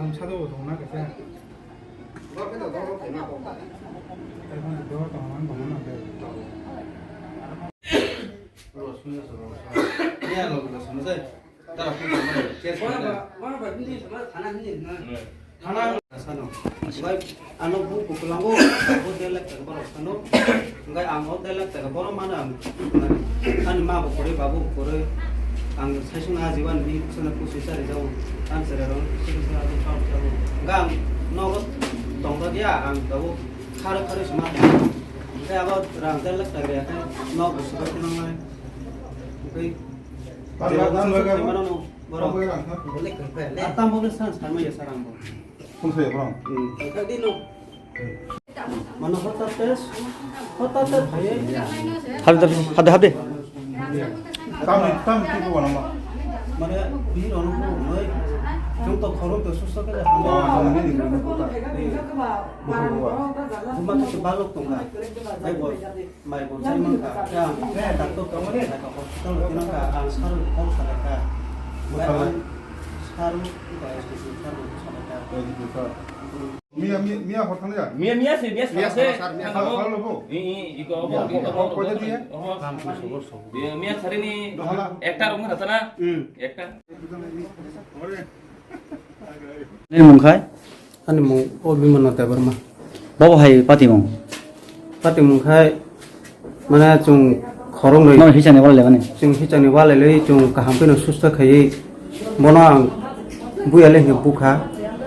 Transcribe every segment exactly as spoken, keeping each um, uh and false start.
Sado tong na kasa. Tei phano do tong na tong na de. Ya lo lo sama sai. Tara phone sama. Thana sano. Bai ano bu kukulango, bu der lakh taka borok sano. Ngai ang o der lakh taka borok mano ang. Ani ma bo kore, babu bo kore. Ang saisung a jiban ni sana kusi sari jao. Ang sere ro, sere sere ro, sere ro. Ngai ang nogo tongba dia ang dabu kharo kharo sima. Ngai abo rang der lakh taka ya kai nog bo subai tenang ngai. Ngai. Borok. Atam bo san sarma ya sarang bo. Phone saya, bro. Hmm. Tadi no. Mano hotat tes, hotat tes hai. Habde, habde, habde. Tam, tam, tipo, bueno, ma. Mane, bihir ono ko noi. Jung to khoro to susto ke. Ah, ini, ini, ini. Bukan, bukan. Buma to balok tongka. Hai bol. Mai bo sai mankha, ya, doctor tongmani, hospital tongmani, ang sir kok salaikha. Mai ang sir, sir, sir salaikha. Miya, miya, miya hor thangya? Miya, miya se, miya se. Miya se, sir, miya se. Sir, sir, lobo. I, i, iko, iko, iko, iko, iko, iko. Miya sari ni ekta room na tana? Hmm. Ekta. Nini mung khai? Ani mung Obimana Debbarma. Bobo hai patimung? Patimung khai, mane, chwng khoroknwi. No, hichani wala lebani? Chwng hichani wala lei, chwng kaham phano susto khaiwi. Bono ang buya le hwnwi bukha.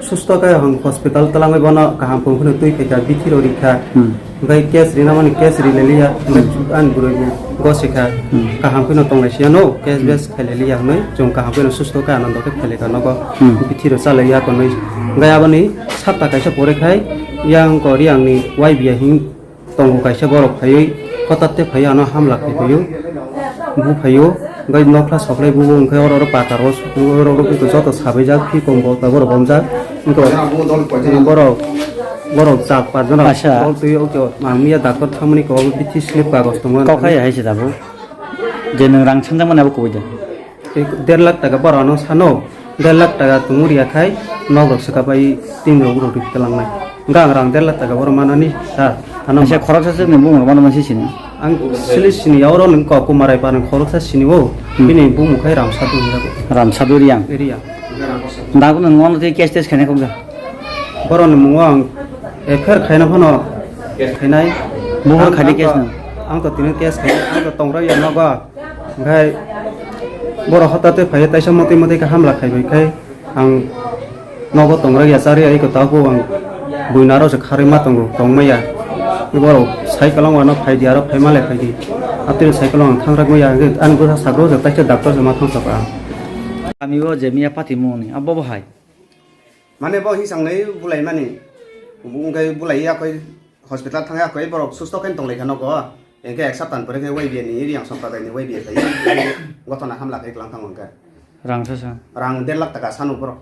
Susto khe ang hospital twlangwi bono kaham phano twi phaikha, bithi rw rikha. Hmm. Hwnkhe case rina mani case ri leliya, hwnkhe ani bwrwi bo gosikha. Hmm. Kaham phano tonglai siya no, case bes khaileliya hwnwi chwng kaham phano susto khe anando khe khailekha nogo. Hmm. Bithi rw chalaiya konwi. Hwnkhe aboni sapta kaisa pore khai yang kori angni Y B A hing tongo kaisa borok phaiwi hotat te phaiwi ano hamla khai phaio. Bu phaio, hwnkhe nokla soklai bubo, hwnkhe oro oro patar o, oro oro joto sabaijak, phi kom bo taboro bomjak, hwnkhe borok, borok chak pajana. Acha. Dol twi o khe ang miya doctor thangmani kok bithi slip kagos tongo. Kok hai hai se tabuk. Je nwng rang sanjakmani abo kubui de. Tei der lakh taka borok ano sano, der lakh taka tongwi riya khai nok rok swkap bai tin rok rok ri twlangnai. Hwnkhe ang rang der lakh taka borok manani sir, ano. Acha, khoroksa se nwng bumung rok mano mansi sini. Ang sili sini ya, oro nwng kok kumarai pa nwng khoroksa sini o, hmm, bini bumung khai Ramsadu hinjago. Ramsadu Riang. Area. Dago nwng ono tei case test khainai khokja. Borokni mungo ang F I R khaina phano khainai. Buhur ang, khadi ang case to, nwng. Ang to tini case khainai, ang to tongra ya nogo. Hwnkhe borok hotate phaiya, taisa motwi motwi khe hamla khaibai khai ang nogo tongra ya, chari ya, eko tabuk ang buina aro se kharwi ma tongo, tongmaya. Borok cycle wngmano phaidi, aro phaima le phaidi. Atwino cycle wng thangrak maya, hwnkhe ani bwsa sakro se taisa doctor se ma thangsago ang. Kami o je miya patimungni, abo bo hai. Mane bo hisang nai bulai mani. Wngkhe bulai ya koi. Hospital thangya koi borok susto khe tonglaikha nogo. Hwnkhe ek saptani pore khe Y B A ni Riang Sampradai ni Y B A phai gotona hamla khe kwlang thango hwnkhe. Rang sasa. Rang der lakh taka sanu borok.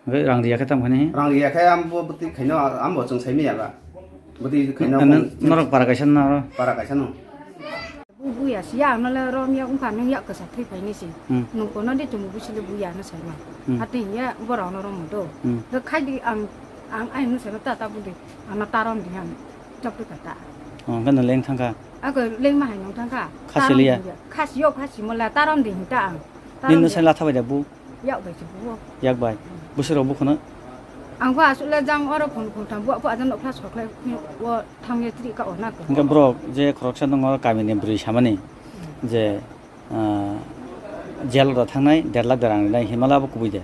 Hwnkhe rang riya khe tamo khe ni? Rang riya khe ambo bwtwi khaino ambo chwng sai manya ba. Bwtwi khaino. Norok para kaisa na aro? Para kaisa no. Bu buya si ya ang nole rom ya wngkha nung yak kwsa thwi phaini si. Hmm. Nung kono de tumu busi le buya no sai ma. Hmm. Hati ya borok no rom do. Hmm. Do khai di ang ang ai no sai ta ta bu de. Ano tarom di han. Chapri kata. Oh, hwnkhe no leng thangkha. Ako leng ma hai nung thangkha. Khasi liya? Khasi yo khasi mola tarom di hinta ang. Nini no sai latha bai da bu? Yak bai se bu. Yak bai. Buswk rok bu khwna? Ang kho asuk le jang oro phone phone tham bu apo ajan nok phla sok le o thang ye tri ka o na ko. Hwnkhe borok je khoroksa nung oro kami ni bwrwi samani je, ah, jail da thangnai der lakh da rang rinai himala abo kubui de.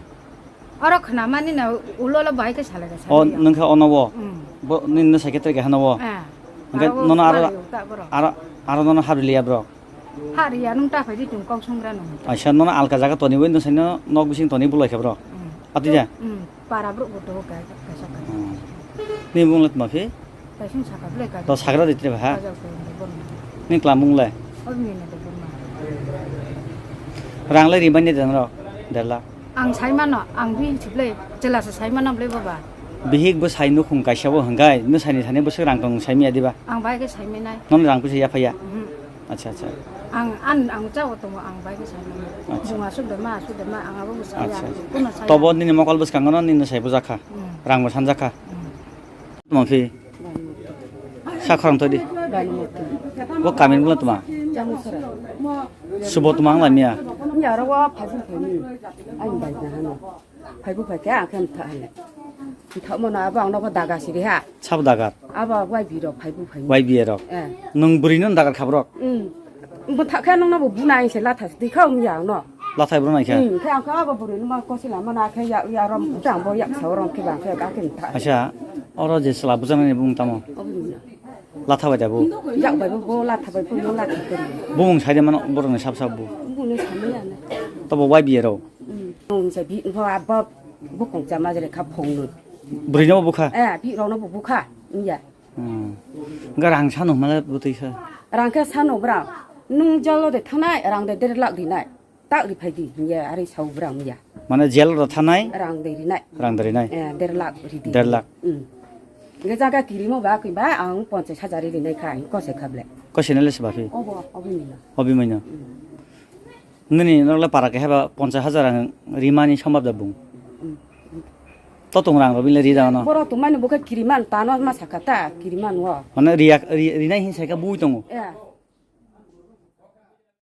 Oro khna mani na ulo lo bahai khe salai khe. O salai ya. Nung kha ono bo? Hmm. Bo nini no secretary khe hano bo? Eh. Hwnkhe aro nono aro, pari uta borok. Aro, aro nono habri liya borok? Habri ya, nung ta phai di tung kok sungra nung. Aisa, nono alka jaga toni bo, nung sai no nok bising toni bulai khe borok? Hmm. Ati ja? Hmm. Para borok bo to ka, ka, ka, ka. Hmm. Ni bung le tma phi? Kaising saka ble ka. To sagra de tre ba ha? Kajak ko de bon. Ni klam bung le? O mi na de bon ma. Rang le ri mani de nro, der lakh. Ang sai mano, ang bihik se ble, chela se sai mano ble baba. Bihik bo sai nukhung kaisa bo hwnkhe, no sai ni thani bwswk rang tong sai manya diba? Ang bai khe sai manya nai. Nono rang puisa ya phaiya? Mhm. Acha, acha. Ang, ang, ang chao tongo, ang bai khe sai mano. Acha. Bung asuk de ma, asuk de ma, ang abo bwsa ya. Acha. Kuno sai. Tobo nini mokol bwskango no nini sai bujak kha. Hmm. Rang bo sanjak kha. Hmm. Tuma phi. Sa khorang thodi. Bo kamin bulo tuma. Subo tuma ang lamia. Ni aro wa phajin phani. Ang bai na hano. Phaibu phaikhe ang khe mtha hale. Mtha mano abo ang nogo daga siri ha. Sabo dagar? Abo wai bi rok phaibu phai. Wai bi rok? Eh. Nwng bwrwi no dagar khabrok? Hmm. Bo thak khe nwng no bo buna ang se latha sidi kha um ya ang no. Lathai bro naikha? Hmm, khe ang khe abo bwrwi no ma kosi lama na khe ya, ya rom jang bo yak sa rom khe bang khe ba khe mtha. Acha, oro je sla bujang ni bung tamo? Obo ni. Latha bai da bo? Yak bai bo, bo latha bai bo, no latha khe. Bung sai de mano borok ni sab sab bo. Bung ni samai ya na. Tobo wai bi rok? Hmm. Nwng se bi, bo, abo, bukung chama jere kha phung nwi. Bwrwi no bukha? Eh, bi rok no bo bukha, iya. Hmm. Ga rang sano mala bwtwi sa? Rang khe sano bra. Nwng jalo de thanai, rang de der lakh rinai. Tak ri phai di, iya, ari sao bra, iya. Mane jelo da thanai? Rang de rinai. Rang de rinai? Eh, der lakh ri di. Der lakh. Hmm. Nge jaga kirimo ba kwi ba, ang ponchas hajar ri rinai kha, ang kose kha ble. Kose na le se ba phi? Obo, obo ni na. Obi maino? Hmm. Nini norok le para keha ba ponchas hajar ang rimani sombab da bung. Totung rang rok bile ri da no. Borok tongmani bo khe kiriman tano ma saka ta kiriman wo. Mane riya ri- rinai hin saika bui tongo. Ya,